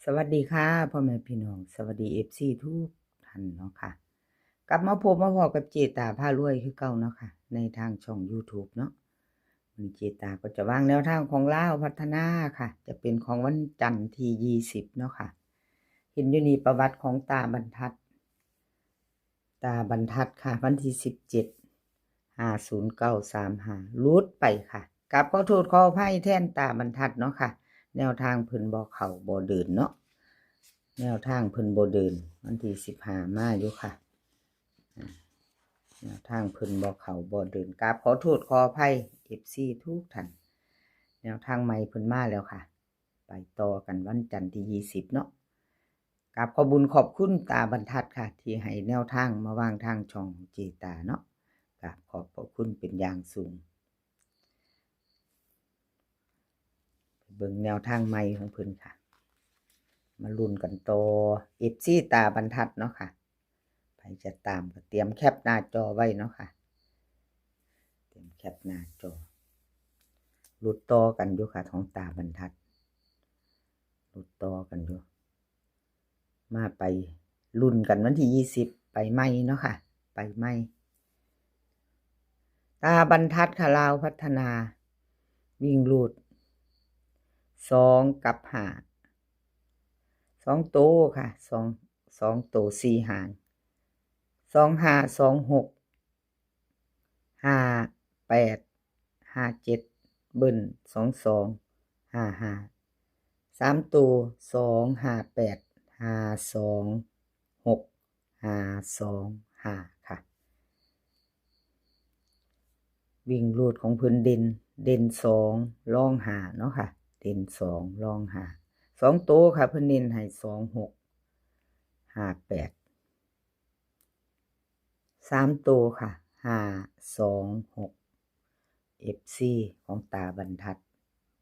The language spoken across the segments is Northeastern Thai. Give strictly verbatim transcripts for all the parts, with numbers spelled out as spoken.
สวัสดีค่ะ พ่อแม่พี่น้อง สวัสดี เอฟซี ทุกท่านเนาะค่ะ กลับมาพบมาพ้อกับเจตาพารวยคือเก่าเนาะค่ะ ในทางช่อง YouTube เนาะ วันนี้เจตาก็จะวางแนวทางของลาวพัฒนาค่ะ จะเป็นของวันจันทร์ที่ ยี่สิบ เนาะค่ะ เห็นอยู่นี่ประวัติของตาบรรทัด ตาบรรทัดค่ะ วันที่ สิบเจ็ด ห้าศูนย์เก้าสามห้า หลุดไปค่ะ กราบขอโทษขออภัยแทนตาบรรทัดเนาะค่ะ แนวทางเพิ่นบ่เข้าบ่เดินเนาะ แนวทางเพิ่นบ่เดิน วันที่ สิบห้า มาอยู่ค่ะ อ่า แนวทางเพิ่นบ่เข้าบ่เดิน กราบขอโทษขออภัย เอฟซี ทุกท่าน แนวทางใหม่เพิ่นมาแล้วค่ะ ไปต่อกันวันจันทร์ที่ ยี่สิบ เนาะ กราบขอบบุญขอบคุณตาบรรทัดค่ะ ที่ให้แนวทางมาวางทางช่องเจตาเนาะ กราบขอบพระคุณเป็นอย่างสูง ไปเบิ่งแนวทางใหม่ของเพิ่นค่ะ มาลุ้นกันต่อ เอฟซี ตาบรรทัดเนาะค่ะ ใครจะตามก็เตรียมแคปหน้าจอไว้เนาะค่ะ เตรียมแคปหน้าจอ หลุดต่อกันอยู่ค่ะ ของตาบรรทัด หลุดต่อกันอยู่ มาไปลุ้นกันวันที่ ยี่สิบ ไปใหม่เนาะค่ะ ไปใหม่ ตาบรรทัดค่ะ ลาวพัฒนา วิ่งรูด สอง กับ ห้า สอง โตค่ะ สอง สอง โต สี่ หาง สอง ห้า สอง หก ห้า แปด ห้า เจ็ด เบิ้ล สอง สอง ห้า ห้า สาม โต สอง ห้า แปด ห้า สอง หก ห้า สอง ห้า ค่ะ วิ่งรูดของเพิ่นเด่น เด่น สอง รอง ห้า เนาะค่ะ เด่น สอง รอง ห้า สอง โตค่ะ เพิ่นเน้นให้ สอง หก ห้า แปด สาม โตค่ะ ห้า สอง หก เอฟซี ของตาบรรทัด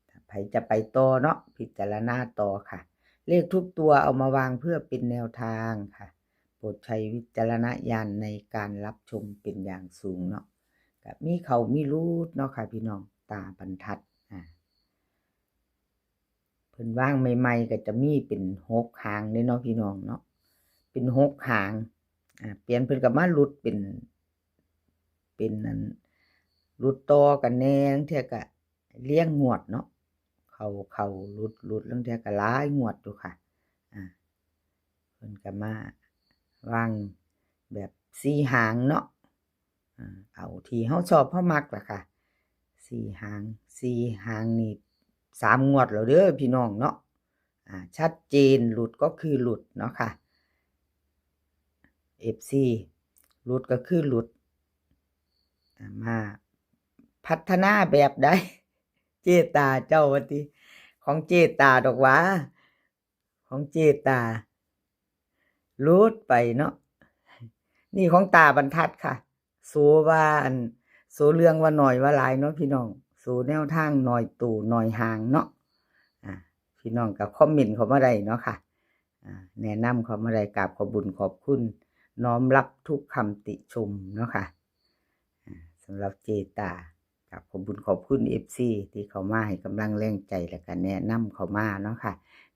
ถ้าใครจะไปต่อเนาะ พิจารณาต่อค่ะ เลขทุกตัวเอามาวางเพื่อเป็นแนวทางค่ะ โปรดใช้วิจารณญาณในการรับชมเป็นอย่างสูงเนาะ ก็มีเข้ามีหลุดเนาะค่ะพี่น้อง ตาบรรทัด อ่า เพิ่นวางใหม่ๆ ก็จะมีเป็นหกหางเด้เนาะพี่น้องเนาะ เป็นหกหาง อ่า เปลี่ยนเพิ่นก็มาหลุดเป็น เป็นอัน หลุดต่อกันแหน่ ลางเทื่อก็เรียงงวดเนาะ เข้า เข้า หลุด หลุด ลางเทื่อก็หลายงวดอยู่ค่ะ อ่า เพิ่นก็มาวางแบบสี่หางเนาะ อ่า เอาที่เฮาชอบเฮามักล่ะค่ะ สี่หาง สี่หางนี่ สาม งวดแล้วเด้อพี่น้องเนาะ อ่า ชัดเจน หลุดก็คือหลุดเนาะค่ะ เอฟซี หลุดก็คือหลุด อ่า มาพัฒนาแบบใด เจตาเจ้าว่าติ ของเจตาดอกหวา ของเจตา หลุดไปเนาะ นี่ของตาบรรทัดค่ะ โสว่าอัน โสเรื่องว่าน้อยว่าหลายเนาะพี่น้อง โสแนวทางน้อยโตน้อยหางเนาะ อ่า พี่น้องก็คอมเมนต์เข้ามาได้เนาะค่ะ อ่า แนะนำเข้ามาได้ กราบขอบบุญขอบคุณ น้อมรับทุกคำติชมเนาะค่ะ อ่า สำหรับเจตา กราบขอบบุญขอบคุณ เอฟซี ที่เข้ามาให้กำลังแรงใจ แล้วก็แนะนำเข้ามาเนาะค่ะ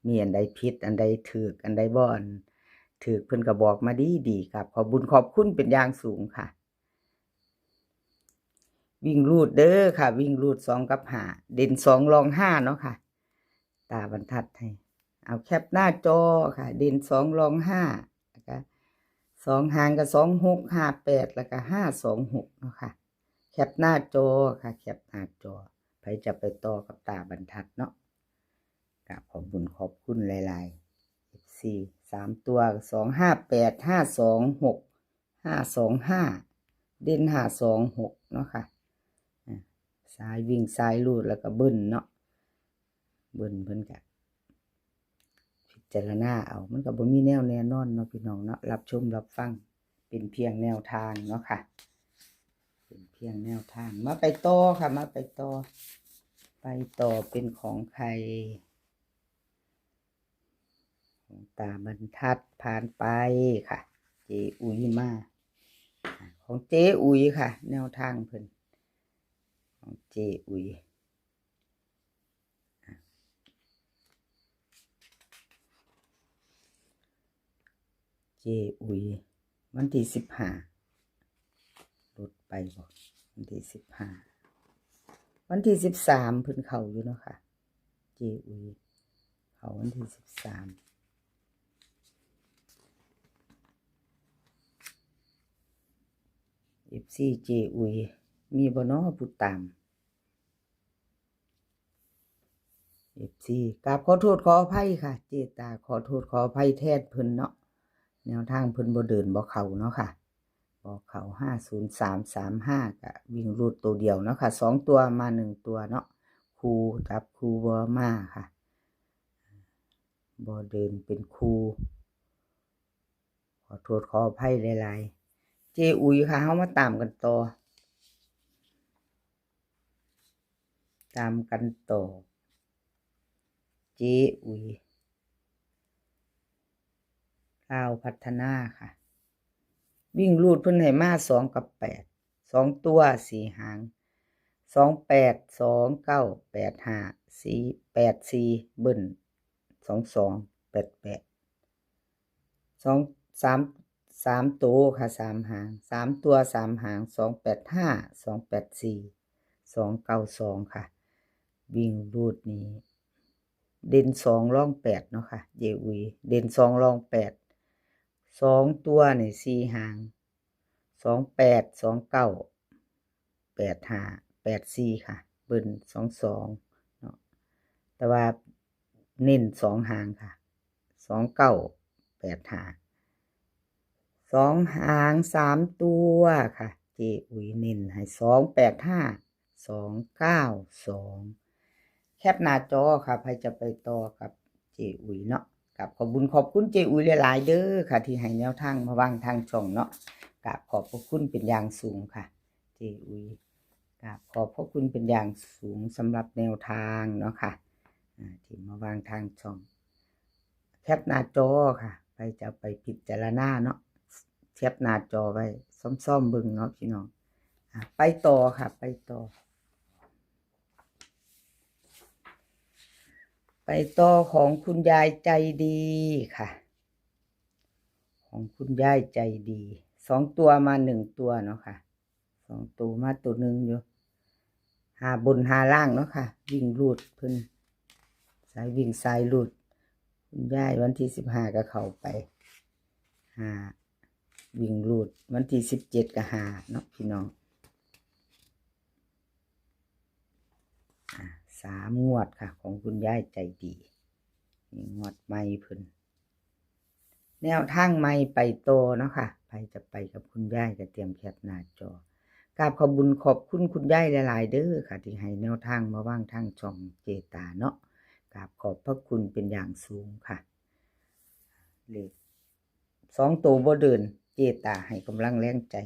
มีอันใดผิด อันใดถูก อันใดบ่อันถูก เพิ่นก็บอกมาดีๆ กราบขอบบุญขอบคุณเป็นอย่างสูงค่ะ วิ่งรูดเด้อค่ะ วิ่งรูด สอง กับ ห้า เด่น สอง รอง ห้า เนาะค่ะ ตาบรรทัดให้ เอาแคปหน้าจอค่ะ เด่น สอง รอง ห้า แล้วก็ สอง หางก็ สอง หก ห้า แปด แล้วก็ ห้า สอง หก เนาะค่ะ แคปหน้าจอค่ะ แคปหน้าจอ ใครจะไปต่อกับตาบรรทัดเนาะ กราบขอบบุญขอบคุณหลายๆ เอฟซี สาม ตัว สอง ห้า แปด ห้า สอง หก ห้า สอง ห้า เด่น ห้า สอง หก เนาะค่ะ อ่า สายวิ่งสายรูดแล้วก็เบิ้ลเนาะ เบิ้ลเพิ่นก็พิจารณาเอา มันก็บ่มีแนวแน่นอนเนาะพี่น้องเนาะ รับชมรับฟัง เป็นเพียงแนวทางเนาะค่ะ เป็นเพียงแนวทาง มาไปต่อค่ะ มาไปต่อ ไปต่อเป็นของใคร ของตาบรรทัดผ่านไปค่ะ เจอุ๋ยมา ของเจอุ๋ยค่ะ แนวทางเพิ่น ของเจอุ๋ย อ่ะ อุ๋ย วันที่สิบห้า หลุดไปบ่ วันที่สิบห้า วันที่สิบสามเพิ่นเข้าอยู่เนาะค่ะ เจอุ๋ย เข้าวันที่สิบสาม เอฟซี เจอุ๋ย มีบ่น้อผู้ตาม เอฟซี กราบขอโทษขออภัยค่ะ เจตาขอโทษขออภัยแทนเพิ่นเนาะ แนวทางเพิ่นบ่เดินบ่เข้าเนาะค่ะ บ่เข้า ห้าศูนย์สามสามห้า กะวิ่งรูดตัวเดียวเนาะค่ะ สองตัวมาหนึ่งตัวเนาะ คู่จับคู่บ่มาค่ะ บ่เดินเป็นคู่ ขอโทษขออภัยหลายๆ เจอุ๋ยค่ะ เฮามาตามกันต่อ ตามกันต่อ เจอุ๋ย ลาวพัฒนาค่ะ วิ่งรูดเพิ่นให้มาสองกับแปด สองตัวสี่หาง สองแปด สองเก้า แปดห้า สี่แปดสี่ เบิ้ล สองสอง แปดแปด สอง สาม สามตัวค่ะ สามหาง สามตัวสามหาง สองแปดห้า สองแปดสี่ สองเก้าสอง ค่ะ วิ่งรูดนี้ เด่นสองรองแปดเนาะค่ะ เจอุ๋ย เด่นสองรองแปด สองตัวนี่สี่หาง สองแปด สองเก้า แปดห้า แปดสี่ ค่ะ เบิ้ล สองสอง เนาะ แต่ว่าเน้นสองหางค่ะ สองเก้า แปดห้า สองหางสามตัวค่ะ เจอุ๋ยเน้นให้ สองแปดห้า สองเก้าสอง แคปหน้าจอค่ะ ใครจะไปต่อกับเจอุ๋ยเนาะ กราบขอบบุญขอบคุณเจอุ๋ยหลายๆ เด้อค่ะ ที่ให้แนวทางมาวางทางช่องเนาะ กราบขอบพระคุณเป็นอย่างสูงค่ะ เจอุ๋ย กราบขอบพระคุณเป็นอย่างสูงสำหรับแนวทางเนาะค่ะ อ่า ที่มาวางทางช่อง แคปหน้าจอค่ะ ใครจะไปพิจารณาเนาะ แคปหน้าจอไว้ซ่อมๆ เบิ่งเนาะพี่น้อง อ่ะ ไปต่อค่ะ ไปต่อ ไปต่อของคุณยายใจดีค่ะ ของคุณยายใจดี สองตัวมาหนึ่งตัวเนาะค่ะ สองตัวมาตัวหนึ่งอยู่ หาบนหาล่างเนาะค่ะ วิ่งรูดเพิ่น สายวิ่งสายรูด คุณยายวันที่สิบห้าก็เข้าไป หา วิ่งรูด วันที่สิบเจ็ดก็หาเนาะพี่น้อง อ่า สามงวดค่ะ ของคุณยายใจดี นี่งวดใหม่เพิ่น แนวทางใหม่ไปต่อเนาะค่ะ ใครจะไปกับคุณยายก็เตรียมแคปหน้าจอ กราบขอบบุญขอบคุณคุณยายหลายๆ เด้อค่ะ ที่ให้แนวทางมาวางทางช่องเจตาเนาะ กราบขอบพระคุณเป็นอย่างสูงค่ะ เลขสองตัวบ่เดิน เจตาให้กำลังแรงใจ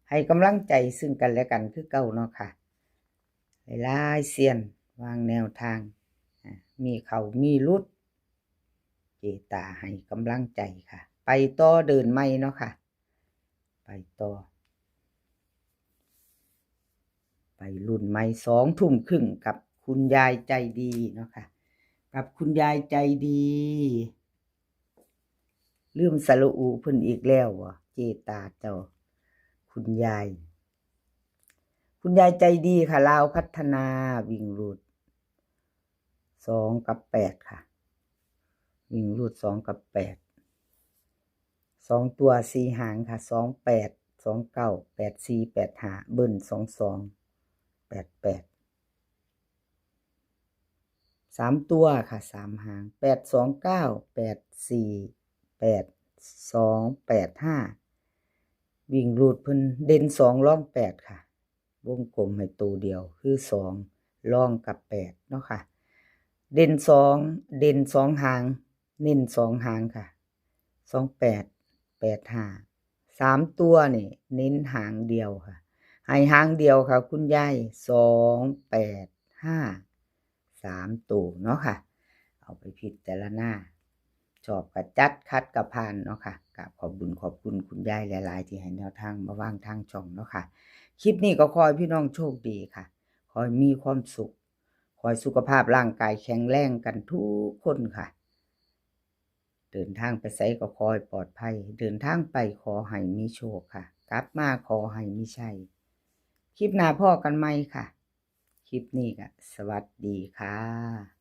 ให้กำลังใจซึ่งกันและกันคือเก่าเนาะค่ะ หลายๆ เซียนวางแนวทาง อ่ะ มีเข้ามีหลุด เจตาให้กำลังใจค่ะ ไปต่อเดินใหม่เนาะค่ะ ไปต่อ ไปรุ่นใหม่ สองทุ่มครึ่งกับคุณยายใจดีเนาะค่ะ กับคุณยายใจดี ลืมสระอุเพิ่นอีกแล้วบ่ เจตาเจ้า คุณยาย คุณยายใจดีค่ะ ลาวพัฒนา วิ่งรูด สองกับแปดค่ะ วิ่งรูด สองกับแปด สองตัวสี่หางค่ะ สองแปด สองเก้า แปดสี่ แปดห้า เบิ้ล สองสอง แปดแปด สามตัวค่ะ สามหาง แปดสองเก้า แปดสี่ แปดสอง แปดห้า วิ่งรูดเพิ่นเด่นสองรองแปดค่ะ วงกลมให้ตัวเดียวคือสอง รองกับแปดเนาะค่ะ เด่นสอง เด่นสองหาง เน้นสองหางค่ะ สองแปด แปดห้า สามตัวนี่เน้นหางเดียวค่ะ ให้หางเดียวค่ะ คุณยาย สองแปดห้า สามตัวเนาะค่ะ เอาไปพิจารณา ชอบก็จัด ขัดก็ผ่านเนาะค่ะ กราบขอบบุญขอบคุณคุณยายหลายๆ ที่ให้แนวทางมาวางทางช่องเนาะค่ะ คลิปนี้ก็ขอให้พี่น้องโชคดีค่ะ ขอให้มีความสุข ขอให้สุขภาพร่างกายแข็งแรงกันทุกคนค่ะ โด เดินทางไปไสก็ขอให้ปลอดภัย เดินทางไปขอให้มีโชคค่ะ กลับมาขอให้มีชัย คลิปหน้าพ้อกันใหม่ค่ะ คลิปนี้ก็สวัสดีค่ะ